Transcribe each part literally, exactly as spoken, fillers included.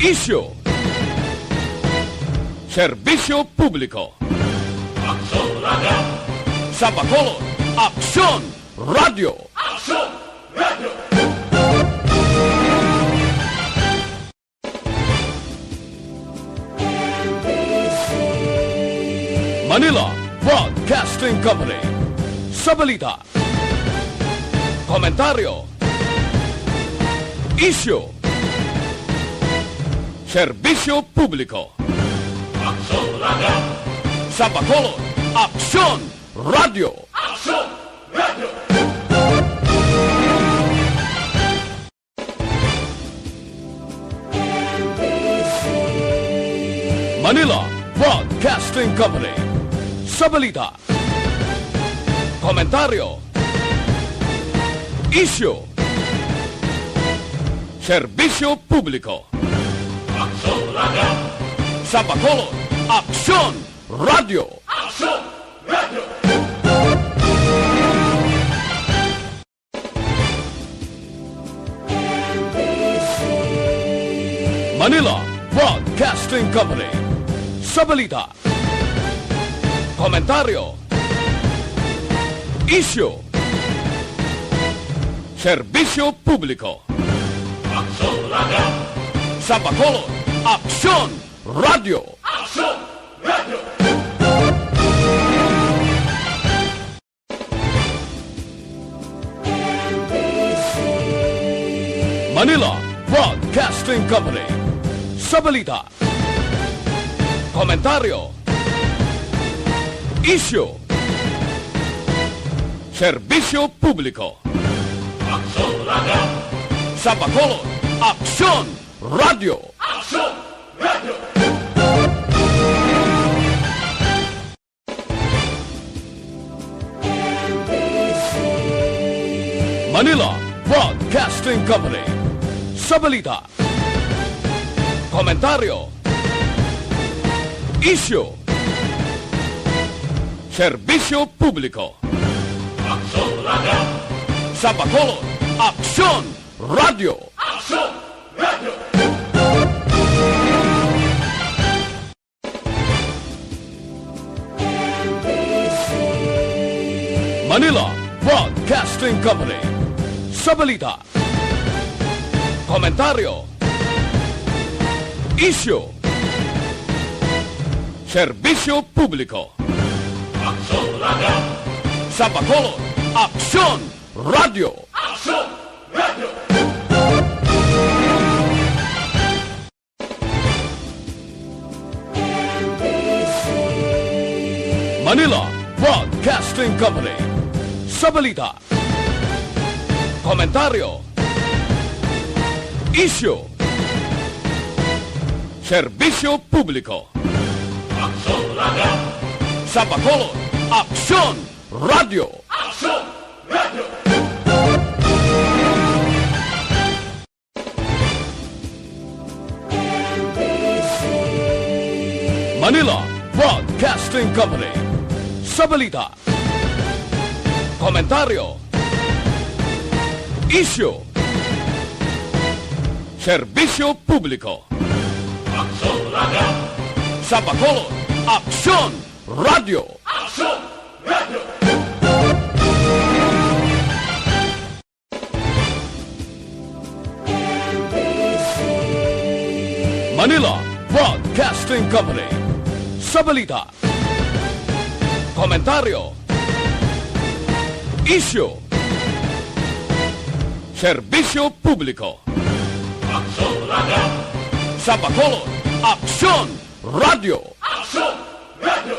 Isyu. Serbisyo publiko. Aksyon Radio. Sa Bacolod, Aksyon Radio. Aksyon Radio. Manila Broadcasting Company. Sa balita, komentaryo, isyu, serbisyo publiko. Aksyon Radio. Sa Bacolod, Aksyon Radio. Aksyon Radio. Manila Broadcasting Company. Sa balita, komentaryo, isyu, serbisyo publiko. Aksyon Radio. Sa Bacolod, Aksyon Radio. Aksyon Radio. Manila Broadcasting Company. Sa balita, komentaryo, isyu, serbisyo publiko. Aksyon Radio. Sa Bacolod, Aksyon Radio. Aksyon Radio. Manila Broadcasting Company. Sa balita, komentaryo, isyu, serbisyo publiko. Aksyon Radio. Sa Bacolod, Aksyon Radio. Aksyon Radio. Manila Broadcasting Company. Sa balita, komentaryo, isyu, serbisyo publiko. Aksyon Radio. Sa Bacolod, Aksyon Radio. Aksyon Radio. Manila Broadcasting Company. Sa balita, komentaryo, isyu, serbisyo publiko. Aksyon Radio. Sa Bacolod, Aksyon Radio. Aksyon Radio. Manila Broadcasting Company. Sa balita, komentaryo, isyu, serbisyo publiko. Aksyon Radio. Sa Bacolod, Aksyon Radio. Aksyon Radio. Manila Broadcasting Company. Sa balita, komentaryo, isyu, serbisyo publiko. Aksyon Radio. Sa Bacolod, Aksyon Radio. Aksyon Radio. Manila Broadcasting Company. Sa balita, komentaryo, isyu, serbisyo publiko. Aksyon Radio. Sa Bacolod, Aksyon Radio. Aksyon Radio.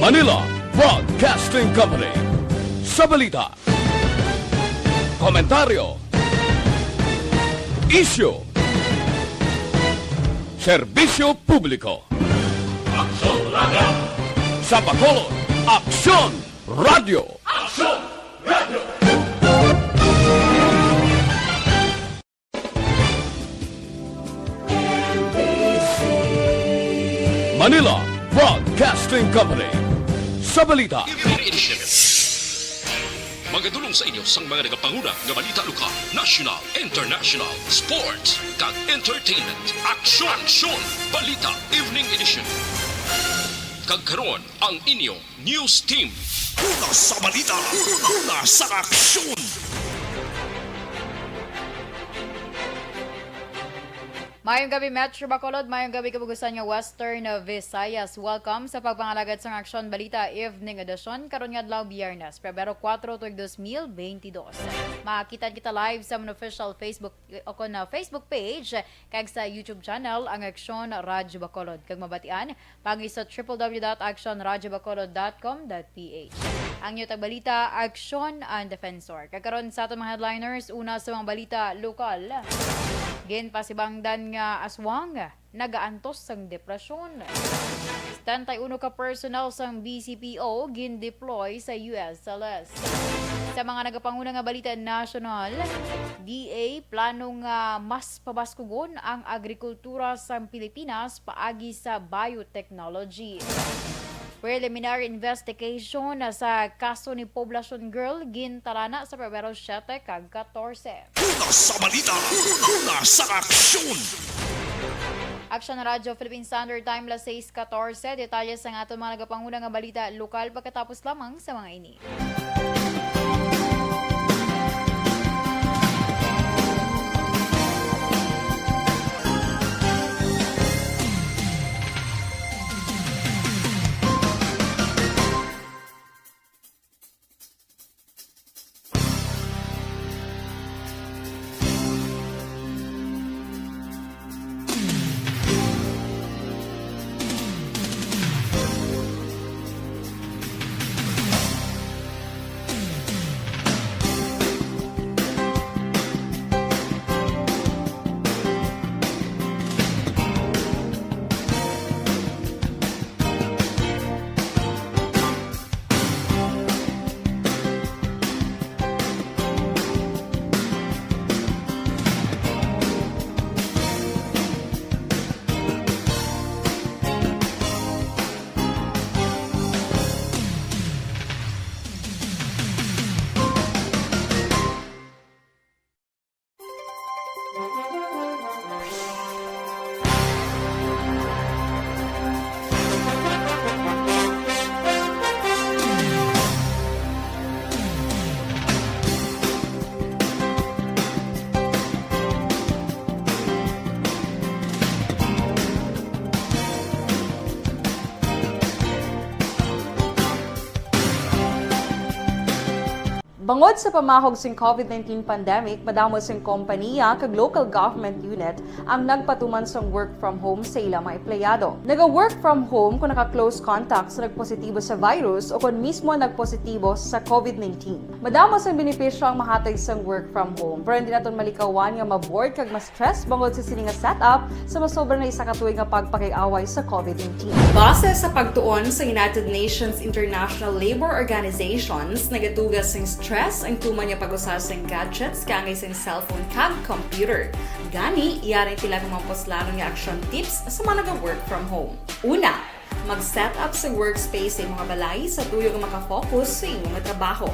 Manila Broadcasting Company. Sa balita, komentaryo, isyu, serbisyo publiko. Aksyon Radio. Sa Bacolod, Aksyon Radio. Aksyon Radio. Manila Broadcasting Company. Sa balita, Pagadulong sa inyo sang mga nagapanguna nga balita lokal, national, international, sports, kag entertainment. Aksyon! Aksyon! Balita Evening Edition. Kag karon, ang inyo news team. Una sa balita, una sa aksyon. Mayong gabi, Metro Bacolod. Mayong gabi, kabug-osan nga Western Visayas. Welcome sa pagpangalagad sang Aksyon Balita Evening Edition karon nga adlaw, Biyernes, Pebrero kuwatro, tuig dos mil benti dos. Makakita kita live sa amon official Facebook o kon, ah, Facebook page kag sa YouTube channel, ang Aksyon Radyo Bacolod. Kag mabatian paagi sa triple W dot action radyo bacolod dot com dot P H. Ang inyo tagbalita, Aksyon ang Defensor. Kag karon sa aton mga headliners, una sa mga balita lokal. Ginpasibangdan nga aswang nagaantos sang depresyon. Setenta y uno ka personnel sang B C P O gin-deploy sa U S L S. Sa mga nagapanguna nga balita nasyonal, D A plano nga mas pabaskugon ang agrikultura sang Pilipinas paagi sa biotechnology. Preliminary investigation sa kaso ni Poblacion Girl gintalana sa Pebrero siete kag katorse. Una sa balita, una sa aksyon. Aksyon Radyo Philippine Standard Time, las seis katorse. Detalye sang aton mga nagapanguna nga balita lokal pagkatapos lamang sa mga ini. Bangod sa pamahog sing COVID nineteen pandemic, madamo sing kompaniya kag local government unit ang nagpatuman sang work from home sa ila mga empleyado. Naga-work from home kon naka-close contact sa nagpositibo sa virus o kon mismo nagpositibo sa COVID nineteen. Madamo sang benepisyo ang mahatag sang work from home, pero hindi naton malikawan nga ma-bored kag ma-stress bangod sa sini nga setup sa masobra na isa ka tuig nga pagpakig-away sa COVID nineteen. Base sa pagtuon sa United Nations International Labour Organizations, nagatuga sing stress ang tuman nga pag-usa sing gadgets kaangay sing cellphone kag computer. Gani, yari ang pila ka mga puslanon nga action tips sa mga naga-work from home. Una, mag-set up sa workspace sa imo nga balay sa tuyo nga maka-focus sa imo nga trabaho.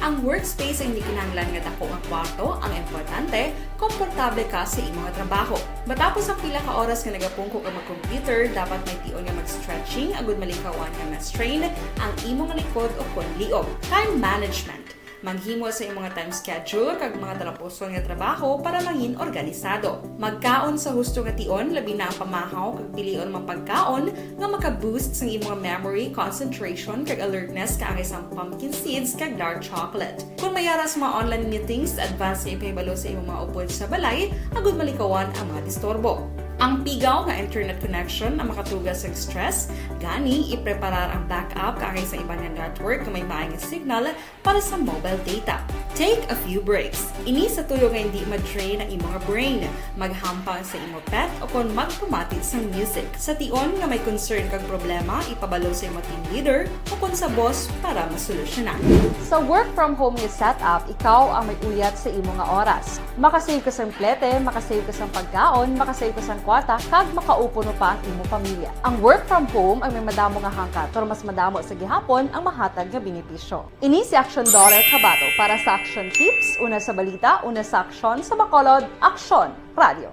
Ang workspace ay hindi kinahanglan nga dako nga kwarto, ang importante, komportable ka sa imo nga trabaho. Matapos ang pila ka oras nga nagapungko ka mag-computer, dapat may tion nga mag-stretching agud malikawan nga ma-strain ang imo nga likod o kon liog. Time management. Maghimo sa imo nga time schedule kag mga talapuson nga trabaho para mangin organisado. Magkaon sa husto nga tion, labi na ang pamahaw kag pilion man pagkaon nga maka-boost sang imo nga memory, concentration, kag alertness kaangay sang pumpkin seeds kag dark chocolate. Kon may ara sa mga online meetings, advance nga ipahibalo sa imo mga upod sa balay agud malikawan ang mga disturbo. Ang pigaw nga internet connection ang makatuga sang stress, gani ipreparar ang backup kaangay sa iban nga network nga may maay nga signal para sa mobile data. Take a few breaks. Ini sa tuyo nga hindi ma-drain ang imo nga brain. Maghampang sa imo pet o kon magpamati sang music. Sa tion nga may concern kag problema, ipabalo sa imo team leader o kon sa boss para masolusyonan. Sa work from home nga setup, ikaw ang may uyat sa imo nga oras. Makasave ka sang plete, makasave ka sang pagkaon, makasave ka sang kwarta kag makaupo no pa ang imo pamilya. Ang work from home ay may madamo nga hangkat, pero mas madamo sa gihapon ang mahatag nga benepisyo. Ini si Action Daughter Kabato para sa Action Tips, una sa balita, una sa aksyon, sa Bacolod, Aksyon Radio.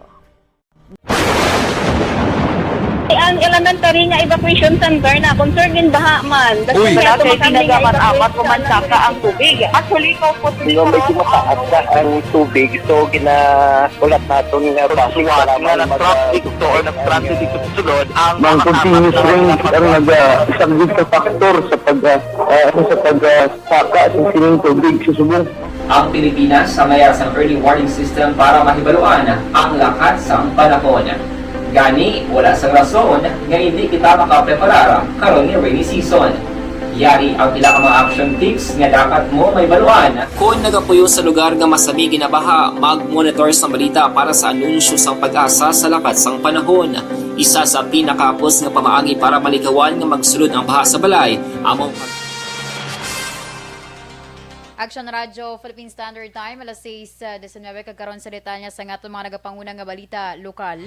Ang elementary nga evacuation center na concern in baha man. Uy! Wala kay ginagamat-amat o mansaka ang tubig. Actually, ikaw po, medyo mataas na ang tubig. So, gina-, ulat naton nga traffic, salamat nga nag-, nag-traffic to or nag-transit dito sa sulod ang mga continuous rain ang nag-, ah, isang big factor sa pag, ah, ah, sa pag, ah, saka sa sining tubig sa subong. Ang Pilipinas ang mayara sang early warning system para mahibaluan ang lakat sang panahon. Gani, wala sang rason nga hindi kita makapreparar karon nga rainy season. Yari ang pila ka mga action tips nga dapat mo mahibaluan. Kon nagapuyo sa lugar nga masami ginabaha, mag-monitor sang balita para sa anunsyo sang PAGASA sa lakat sang panahon. Isa sa pinakahapos nga pamaagi para malikawan nga magsulod ang baha sa balay, amo Action Radyo Philippine Standard Time, alas sais, ah, diecinuebe, kag karon sa detalye sang aton mga nagapanguna nga balita lokal.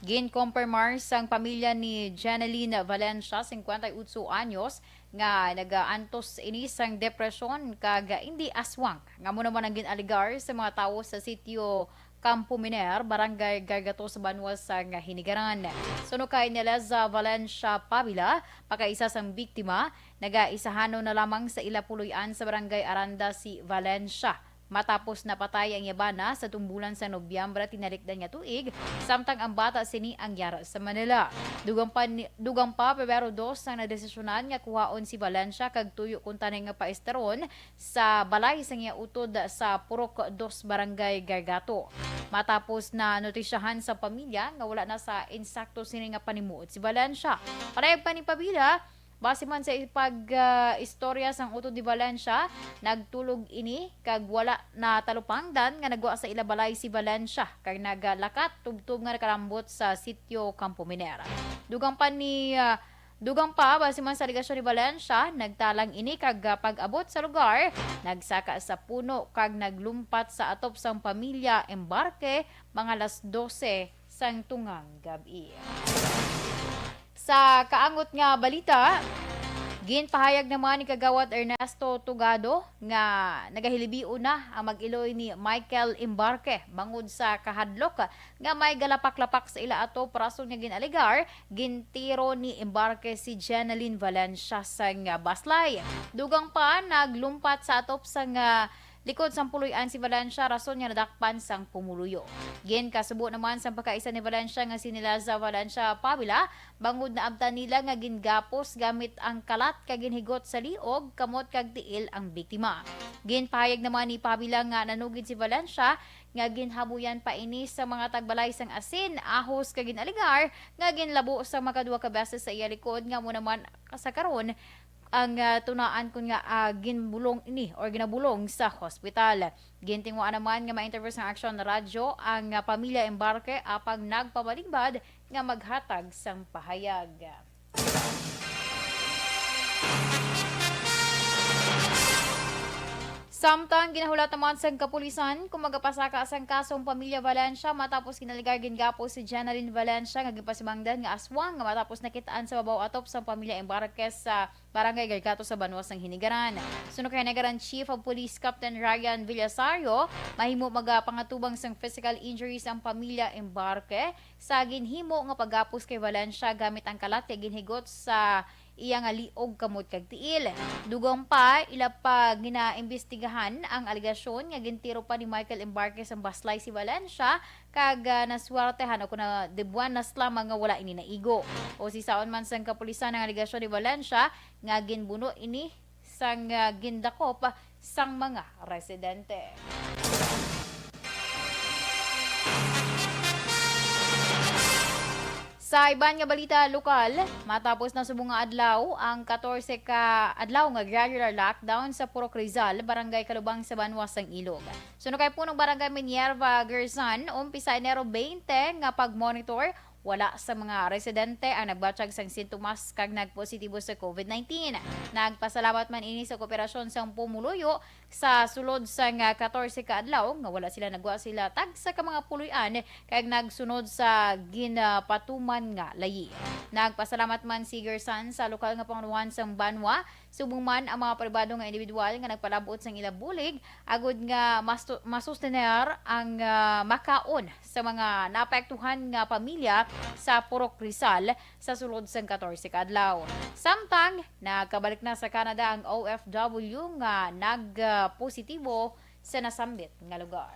Ginkompermar sang pamilya ni Jeneline Valencia, cincuenta y ocho anyos, nga nagaantos ini sang depresyon kag hindi aswang, nga amo naman ang gin-alegar sa mga tawo sa sitio Campo Miner, Barangay Gargato sa banwa sang Hinigaran. Suno kay Neleza Valencia Pavila, pagkaisa sang biktima, nagaisahanon na lamang sa ila puloy-an sa Barangay Aranda si Valencia. Matapos napatay ang iya bana sa tumbulan sa Nobyembre tinalikdan nga tuig, samtang ang bata sini ang yara sa Manila. Dugang pa, ni- dugang pa, Pebrero dos ang nadesisyonan nga kuhaon si Valencia kag tuyo kuntani nga paesteron sa balay sang iya utod sa Purok Dos, Barangay Gargato. Matapos na notisyahan sa pamilya nga wala na sa insakto sini nga panimuot si Valencia. Panayag pa ni Pavila, base man sa pag, ah, istorya sang utod ni Valencia, nagtulog ini kag wala natalupangdan nga nagwa sa ila balay si Valencia kag naglakat tubtob nga nakalambot sa sitio Campo Miner. Dugang pa ni, ah, Dugang pa, base man sa alegasyon ni Valencia, nagtalang ini kag, ah, pag-abot sa lugar, nagsaka sa puno kag naglumpat sa atop sang pamilya Embarque mga alas dose sang tungang gab-i. Sa kaangot nga balita, ginpahayag naman ni Kagawad Ernesto Tugado nga nagahilibio na ang mag-iloy ni Michael Embarque bangod sa kahadlok nga may galapak-lapak sa ila atop, rason nga gin-alegar gintiro ni Embarque si Jeneline Valencia sang baslay. Dugang pa, naglumpat sa atop sang, ah, likod sang puloy-an si Valencia, rason nga nadakpan sang pumuluyo. Ginkasubo naman sang pagkaisa ni Valencia nga si Nileza Valencia Pavila, bangod naabtan nila nga gingapos gamit ang kalat kag ginhigot sa liog, kamot kag tiil ang biktima. Ginpahayag naman ni Pavila nga nanugid si Valencia nga ginhabuyan pa ini sa mga tagbalay sang asin, ahos, kag gin-alegar nga ginlabo sa makaduha ka beses sa iya likod, nga amo naman sa karon ang, ah, tunaan kon nga, ah, ginbulong ini or ginabulong sa hospital. Gintinguhaan naman nga ma-interview sang Aksyon Radyo ang, ah, pamilya Embarque, apang nagpamalingbad nga maghatag sang pahayag. Samtang ginahulat naman sang kapulisan kung magapasaka sang kasong pamilya Valencia matapos ginalegar gingapos si Jeneline Valencia nga ginpasimangdan nga aswang nga matapos nakitaan sa babaw atop sang pamilya Embarque sa Barangay Gargato sa banwa sang Hinigaran. Suno kay Hinigaran Chief of Police Captain Ryan Villasario, mahimo magapangatubang sang physical injuries ang pamilya Embarque sa ginhimo nga paggapos kay Valencia gamit ang kalat nga ginhigot sa iya nga liog, kamot kag tiil. Dugang pa, ila pa ginaimbestigahan ang alegasyon nga gintiro pa ni Michael Embarque sang baslay si Valencia kag, ah, naswertehan o kon na dibuanas lamang nga wala ini naigo. O sisaon man sang kapulisan ang alegasyon ni Valencia nga ginbuno ini sang, ah, gindakop sang mga residente. Sa iban nga balita lokal, matapos na subong nga adlaw ang katorse ka adlaw nga gradual lockdown sa Purok Rizal, Barangay Kalubang sa banwa sang Ilog. Suno kay Punong Barangay Minerva Gerzan, umpisa Enero twenty nga pag-monitor Wala sa mga residente ang nagbatyag sang sintomas kag nagpositibo sa COVID nineteen. Nagpasalamat man ini sa kooperasyon sang pumuluyo sa sulod sang, ah, katorse ka adlaw nga wala sila nagwa sila tagsa ka mga puloy-an kag nagsunod sa ginapatuman nga layi. Nagpasalamat man si Gerson sa lokal nga pangulohan sang banwa, subong man ang mga pribado nga individual nga nagpalab-ot sang ila bulig agud nga mastu-, masustener ang, ah, makaon sa mga naapektuhan nga pamilya sa Purok Rizal sa sulod sang katorse ka adlaw. Samtang nagkabalik na sa Canada ang O F W nga nagpositibo sa nasambit nga lugar.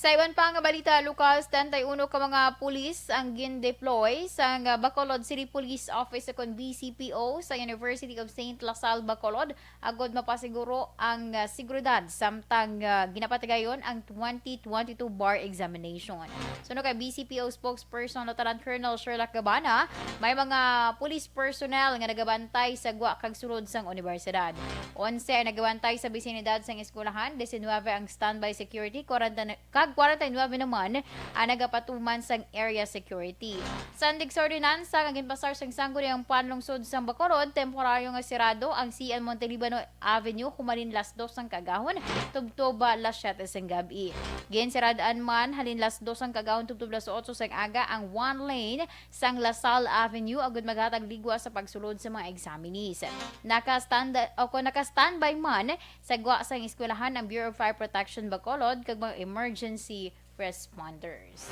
Sa iban pa nga balita, lokal, setenta y uno ka mga pulis ang gin-deploy sang Bacolod City Police Office ukon B C P O sa University of Saint La Salle, Bacolod, agud mapasiguro ang, ah, seguridad samtang, ah, ginapatigayon ang twenty twenty-two bar examination. Suno kay B C P O spokesperson Lieutenant Colonel Sherlock Gabana, may mga police personnel nga nagabantay sa gwa kag sulod sang unibersidad. Onse ang nagabantay sa bisinidad sang eskwelahan, diecinueve ang standby security, kwarenta na, kag kwarenta y nuebe naman ang nagapatuman sang area security. Sandig sa ordinansa nga ginpasar sang Sangguniang Panlungsod sang Bacolod, temporaryo nga sirado ang C N Montelibano Avenue humalin las dos sang kagahon tubtob las siete sang gab-i. Ginsirad-an man halin las dos sang kagahon tubtob las otso sang aga ang one lane sang La Salle Avenue agud maghatag ligwa sa pagsulod sa mga examinees. Naka-stand-, o kon naka-standby man sa gwa sang eskwelahan ang Bureau of Fire Protection Bacolod kag mga emergency responders.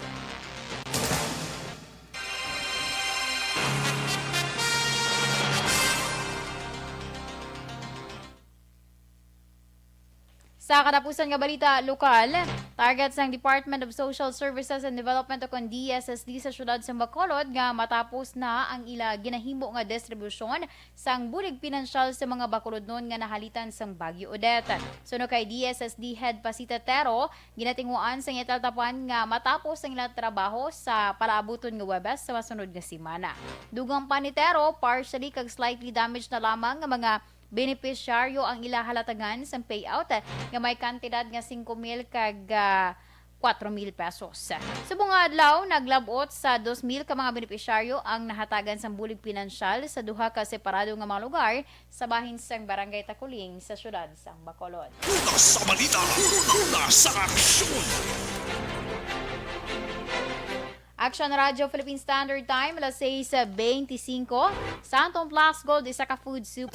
Sa katapusan nga balita lokal, target sang Department of Social Services and Development ukon D S S D sa siyudad sa Bacolod nga matapos na ang ila ginahimo nga distribusyon sang bulig pinansyal sa mga Bacolodnon nga nahalitan sang Bagyo Odette. Suno kay D S S D Head Pasita Tero, ginatinguan sang ila taltapan nga matapos ang ila trabaho sa palaabuton nga Huwebes sa masunod nga semana. Dugang pa ni Tero, partially kag slightly damaged na lamang nga mga benepisyaryo ang ila halatagan sang payout nga may kantidad nga singko mil kag, ah, kwatro mil pesos. Subong nga adlaw, naglab-ot sa dos mil ka mga benepisyaryo ang nahatagan sang bulig pinansyal sa duha ka separado nga mga lugar sa bahin sang Barangay Taculing sa siyudad sang Bacolod. Una sa balita, una sa aksyon. Action Radio Philippine Standard Time, alas sais beintisinko. Santon Plus Gold, isa ka food soup.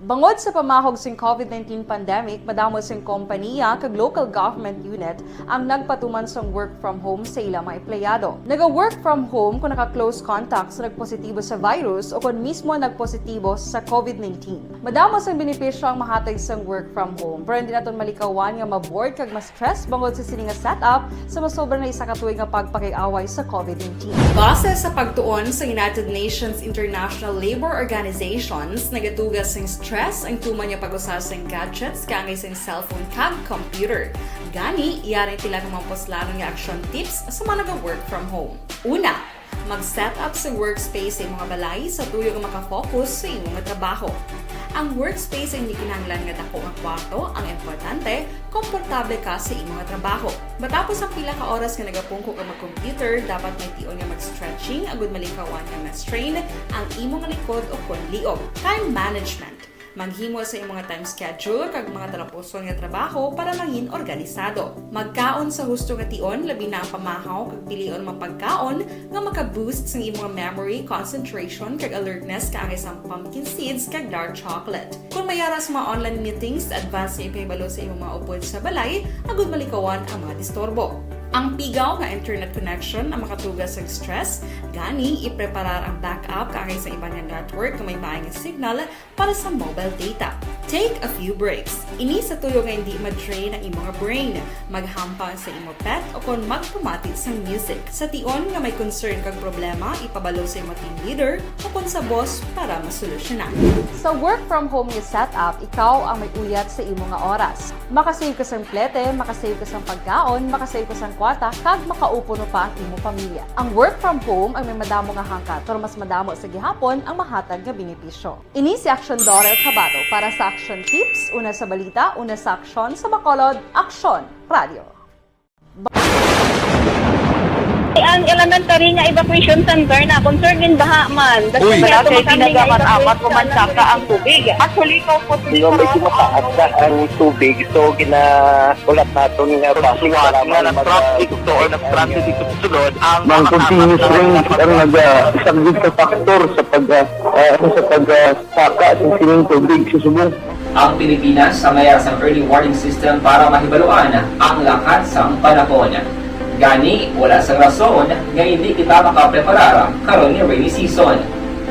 Bangod sa pamahog sing COVID nineteen pandemic, madamo sing kompanya kag local government unit ang nagpatuman sang work from home sa ila mga empleyado. Naga-work from home kung naka-close contact sa nagpositibo sa virus o kon mismo nagpositibo sa COVID nineteen. Madamo sang benepisyo ang mahatag sang work from home, pero hindi naton malikawan nga ma-bored kag ma-stress bangod sa sini nga setup sa masobra na isa ka tuig nga pagpakig-away sa COVID nineteen. Base sa pagtuon sa United Nations International Labour Organizations, nagatuga sing stress stress ang tuman nga pag-usar sang gadgets kaangay sang cellphone kag computer. Gani, yari ang pila ka mga puslanon nga action tips sa mga naga-work from home. Una, mag-set up sa workspace sa imong balay sa tuyo nga makafocus sa imong trabaho. Ang workspace ay hindi kinahanglan nga dako nga kwarto ang importante, komportable ka sa imong trabaho. Matapos ang pila ka oras nga nagapungko ka mag-computer, dapat may tion nga mag-stretching agud malikawan nga ma-strain ang imong likod o kon liog. Time management. Maghimo sa imong time schedule kag mga talapuson nga trabaho para mangin organisado. Magkaon sa husto nga tion, labi na ang pamahaw kag pilion mga pagkaon nga maka-boost sa imong memory, concentration, kag alertness kaangay sang pumpkin seeds kag dark chocolate. Kung may ara sa mga online meetings, advance nga ipahibalo sa imong mga upod sa balay agud malikawan ang mga disturbo. Ang pigaw nga internet connection ang makatuga sa stress, gani ipreparar ang backup kaangay sa iban nga network nga may maayong signal para sa mobile data. Take a few breaks. Ini sa tuyo nga hindi ma-drain ang imong brain. Maghampang sa imo pet o kon magpamati sang music. Sa tion nga may concern kag problema, ipabalo sa imo team leader o kon sa boss para masolusyonan. Sa work from home nga setup, ikaw ang may uyat sa imo nga oras. Makasave ka sang plete, makasave ka sang pagkaon, makasave ka sang kwarta, kag makaupuno pa ang imo pamilya. Ang work from home ang may madamo nga hangkat, pero mas madamo sa gihapon ang mahatag nga benepisyo. Ini si Aksyon Dorel Chavado para sa Aksyon Tips, una sa balita, una sa aksyon, sa Bacolod, Aksyon Radio. Ang elementary nga evacuation center na concern gin baha man. Uy. Wala kay tinaga man amat ko man saka ang tubig. Actually, ko po. Di ba, medyo mataas na ang tubig, so ginahulat naton nga basi nga nag-traffic to or nag-transit dito sa sulod ang mga continuous rain ang nag-, ah, isang big factor sa pag, ah, ah, sa pag, ah, saka sa sining tubig sa subong. Ang Pilipinas ang may sang early warning system para mahibaluan ang lakat sang panahon. Gani, wala sang rason nga hindi kita makapreparar karon nga rainy season.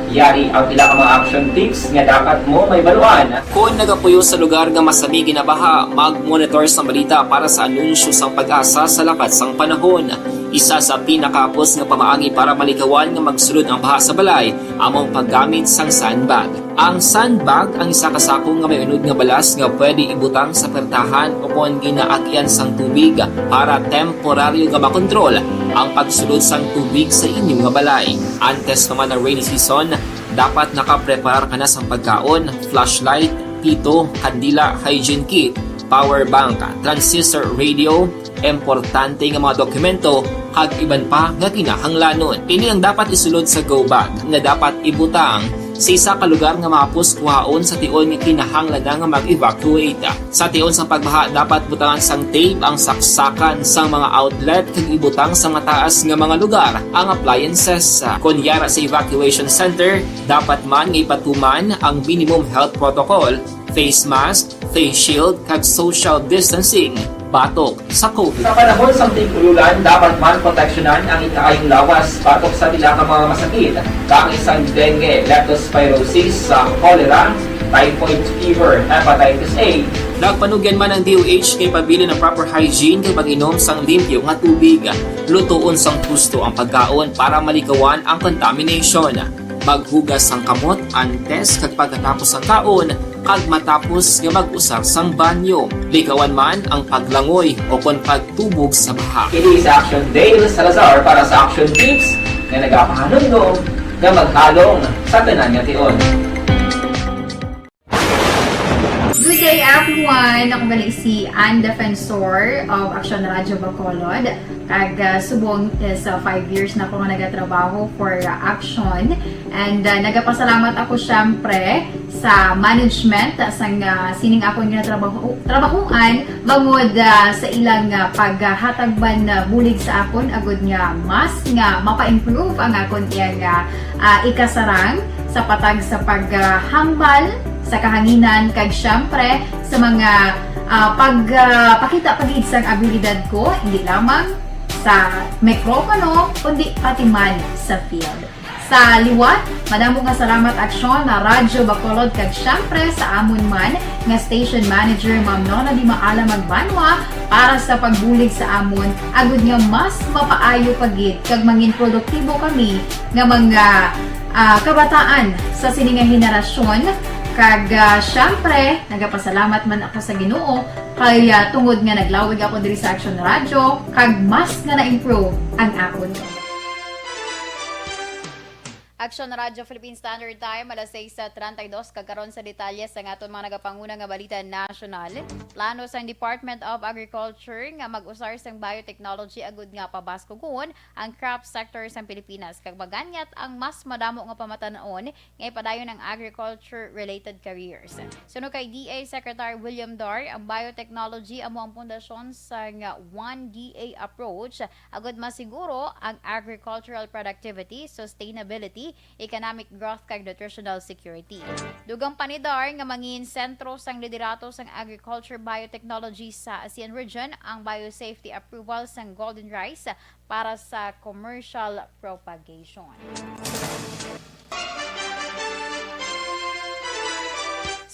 Yari ang pila ka mga action tips nga dapat mo mahibaluan. Kon nagapuyo sa lugar nga masami ginabaha, mag-monitor sa balita para sa anunsyo sang PAGASA sa lakat sang panahon. Isa sa pinakahapos nga pamaagi para malikawan nga magsulod ang baha sa balay amo ang paggamit sang sandbag. Ang sandbag ang isa ka sako nga may unod nga balas nga pwede ibutang sa pertahan o kon ginaagyan sang tubig para temporaryo nga makontrol ang pagsulod sang tubig sa inyo nga balay. Antes pa man ang rainy season, dapat nakapreparar ka na sang pagkaon, flashlight, pito, kandila, hygiene kit, power bank, transistor radio, importante nga mga dokumento, kag iban pa nga kinahanglanon. Ini ang dapat isulod sa go bag nga dapat ibutang sa isa ka lugar nga mahapos kuhaon sa tion nga kinahanglan na nga mag-evacuate. Sa tion sang pagbaha, dapat butangan sang tape ang saksakan sang mga outlet kag ibutang sa mataas nga mga lugar ang appliances. Kon yara sa evacuation center, dapat man nga ipatuman ang minimum health protocol, face mask, face shield, kag social distancing batok sa COVID. Sa panahon sang tig-ululan, dapat man proteksyonan ang ikaayong lawas batok sa pila ka mga masakit, kaangay sang dengue, leptospirosis, sa cholera, typhoid fever, hepatitis A. Nagpanugyan man ang D O H nga ipabilin ang proper hygiene kag pag-inom sang limpyo nga tubig. Lutoon sang husto ang pagkaon para malikawan ang contamination. Maghugas sang kamot antes kag pagkatapos sang kaon, kag matapos nga mag-usar sang banyo. Likawan man ang paglangoy o kon pagtubog sa baha. Kini si Action Dale Salazar para sa Action Tips nga nagapahanumdom nga maghalong sa tanan nga tion. Good day, everyone! Ako gali si Ann Defensor of Action Radio Bacolod. Kag, ah, subong is, ah, five years na ako nga nagatrabaho for, ah, Action. And, ah, nagapasalamat ako, syempre, sa management, ah, sang, ah, sining akon nga trabaho, trabahoan, bangod, ah, sa ilang, ah, paghatag man, ah, bulig sa akon, agud nga mas nga mapa-improve ang akon iyang, ah, ah, ikasarang sa patag sa paghambal sa kahanginan, kag syempre sa mga, ah, pag, ah, pakita pa gid sang abilidad ko, hindi lamang sa mikropono, kundi pati man sa field. Sa liwat, madamo nga salamat, Aksyon, na Radyo Bacolod, kag syempre sa amon man nga station manager, Ma'am Nona Di Maala Magbanwa, para sa pagbulig sa amon, agud nga mas mapaayo pa gid kag mangin produktibo kami nga mga, ah, kabataan sa sini nga henerasyon, Kag, ah, syempre, nagapasalamat man ako sa Ginoo kay, ah, tungod nga naglawig ako diri sa Action Radio, kag mas nga na-improve ang akon. Action Radio Philippine Standard Time, alas sais treinta y dos, kag karon sa detalye sa aton mga nagapanguna nga balita nasyonal. Plano sang Department of Agriculture nga mag-usar sang biotechnology agud nga pabaskugon ang crop sector sa Pilipinas, kag maganyat ang mas madamo nga pamatan-on nga ipadayon ang agriculture-related careers. Suno kay D A Secretary William Dar, ang biotechnology amo ang pundasyon sang One D A approach agud masiguro ang agricultural productivity, sustainability, economic growth, kag nutritional security. Dugang pa ni Dar nga mangin sentro sang liderato sang agriculture biotechnology sa ASEAN region ang biosafety approval sang golden rice para sa commercial propagation.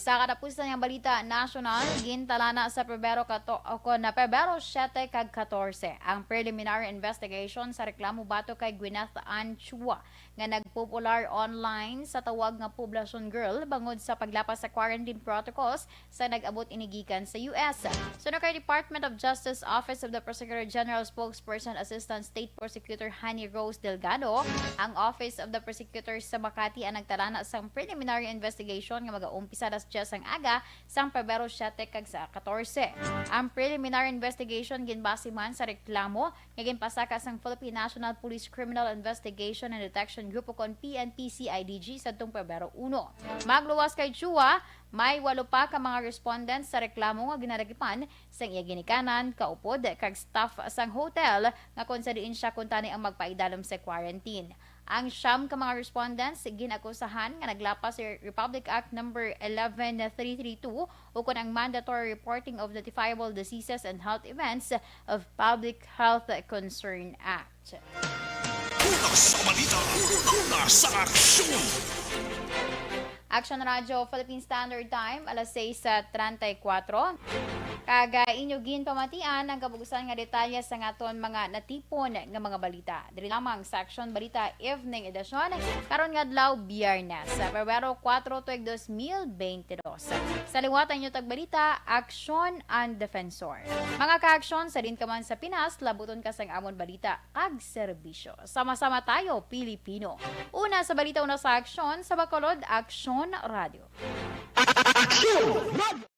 Sa katapusan nga balita nasyonal, gintalana sa Pebrero kato-, o kon na Pebrero siete kag katorse ang preliminary investigation sa reklamo batok kay Gwyneth Anne Chua nga nagpopular online sa tawag nga Poblacion Girl bangod sa paglapas sa quarantine protocols sa nag-abot ini gikan sa U S. Suno kay Department of Justice Office of the Prosecutor General Spokesperson Assistant State Prosecutor Honey Rose Delgado, ang Office of the Prosecutor sa Makati ang nagtalana sang preliminary investigation nga magaumpisa alas diyes sang aga sang Pebrero siete kag sa katorse. Ang preliminary investigation ginbase man sa reklamo nga ginpasaka sang Philippine National Police Criminal Investigation and Detection Group, o kon P N P C I D G, sadtong Pebrero uno. Magluwas kay Chua, may walo pa ka mga respondents sa reklamo nga ginalagipan sang iya ginikanan, kaupod, kag staff sang hotel nga kon sa diin siya kuntani ang magpaidalom sa quarantine. Ang siyam ka mga respondents ginakusahan nga naglapas sa Republic Act Number eleven three three two, ukon ang Mandatory Reporting of Notifiable Diseases and Health Events of Public Health Concern Act. Una sa balita, una sa aksyon. Action Radio Philippine Standard Time, alas sais treinta y cuatro. Kag, ah, inyo ginpamatian ang kabugusan nga detalye sa aton mga natipon nga mga balita. Diri lamang sa Action Balita Evening Edition, karon nga adlaw, Biyernes, sa Pebrero kuwatro, tuig dos mil bente dos. Sa liwat ang inyo tagbalita, Aksyon ang Defensor. Mga kaaksyon, sa din ka man sa Pinas, labuton ka sang amon balita kag serbisyo. Sama-sama tayo, Pilipino. Una sa balita, una sa aksyon, sa Bacolod, Aksyon Radio. Aksyon!